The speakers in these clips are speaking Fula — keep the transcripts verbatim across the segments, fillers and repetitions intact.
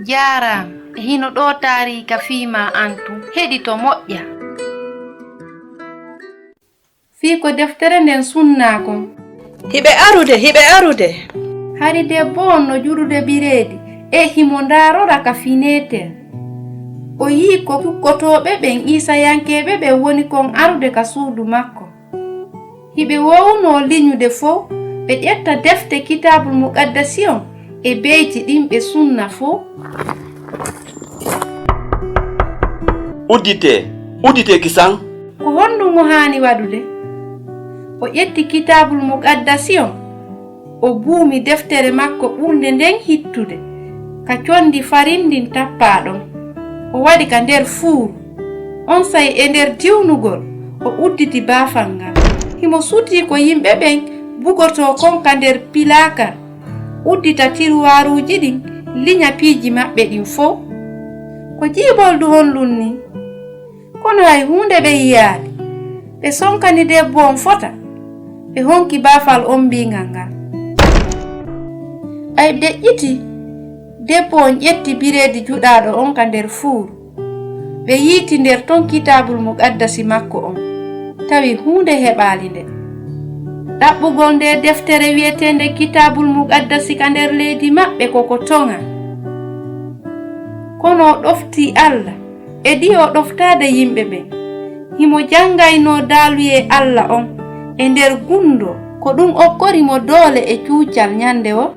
Jaaraama. E hino ɗoo taariika fii maa an tun. Heɗito moƴƴa. Fii ko deftere nden sunnaa kon. Hiɓe arude, hiɓe arude. Hari debbo on no juɗude bireedi, e himo ndaarora ka fineeter. O yi'i ko kukkotooɓe ɓen Iisayankeeɓe ɓen woni kon arude ka suudu makko. Hiɓe woowunoo linyude fow, ɓe ƴetta defte Kitaabul Muqaddasi on e beyti ɗin ɓe sunna fow. Udditee, udditee kisan! Ko honɗun o haani waɗude? O ƴetti Kitaabul Muqaddasi on, o buumi deftere makko ɓurnde nden hittude ka condi farin ndin tappaa ɗon. O waɗi ka nder fuuru. Onsay e nder diwnugol, o udditi baafal ngal. Himo sutii ko yimɓe ɓen bugotoo kon ka nder pilaakar, uddita tiruwaaruuji ɗin, linya piiji maɓɓe ɗin fow. Ko jiiɓoldu honɗun nii? Kono hay huunde ɓe yi'aali. Ɓe sonkani debbo on fota, ɓe honki baafal ombiingal ngal. Ɓay ɓe deƴƴiti, debbo on ƴetti bireedi juɗaaɗo on ka nder fuuru. Ɓe yiiti nder ton Kitaabul Muqaddasi makko on, tawi huunde heɓaali nde. Ɗaɓɓugol nde deftere wi'eteende Kitaabul Muqaddasi ka nder leydi maɓɓe ko ko toŋa. Kono o ɗoftii Alla, e ɗi'o ɗoftaade yimɓe ɓen. Himo janngaynoo daaluyee Alla on e nder gunndoo, ko ɗun okkori mo doole e cuucal ɲande woo.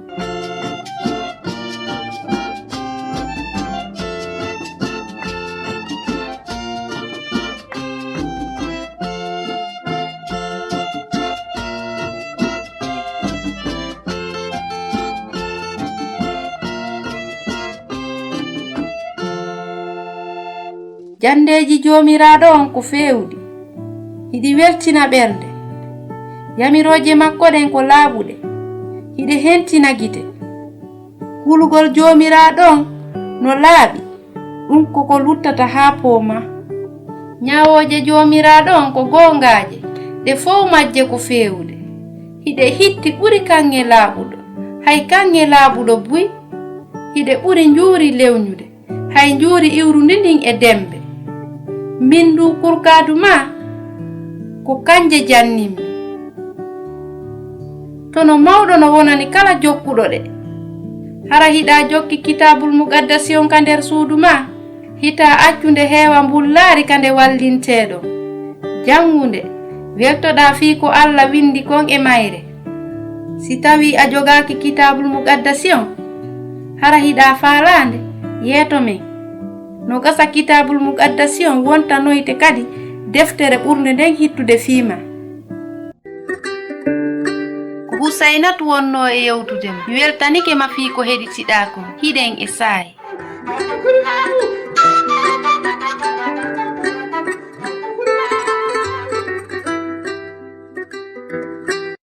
Janndeeji Joomiraaɗo on ko feewuɗi, hiɗi weltina ɓernde. Yamirooje makko ɗen ko laaɓuɗe, hiɗe hentina gite. Hulugol Joomiraaɗo on no laaɓi, ɗun ko ko luttata haa poomaa. Ɲawooje Joomiraaɗo on ko goongaaje, ɗe fow majje ko feewuɗe. Hiɗe hitti ɓuri kaŋŋe laaɓuɗo, hay kaŋŋe laaɓuɗo buy, hiɗe ɓuri njuuri lewɲude, hay njuuri iwrundi ndin e demmbe. Min duu kurkaadu maa, ko kanje jannimmi. To no mawɗo no wonani kala jokkuɗo ɗe. Hara hiɗa jokki Kitaabul Muqaddasi on ka nder suudu maa? Hitaa accu nde heewa mbullaari ka nde wallintee ɗon. Janngu nde, weltoɗaa fii ko Alla winndi kon e mayre. Si tawii a jogaaki Kitaabul Muqaddasi on, hara hiɗa faalaa nde? Yeeto men. No gasa Kitaabul Muqaddasi on wontanoyte kadi deftere ɓurnde nden hittude fii maa. Ko Husaynatu wonnoo e yewtude ma. Mi weltanike ma fii ko heɗitiɗaa kon. Hiɗen e saa'i.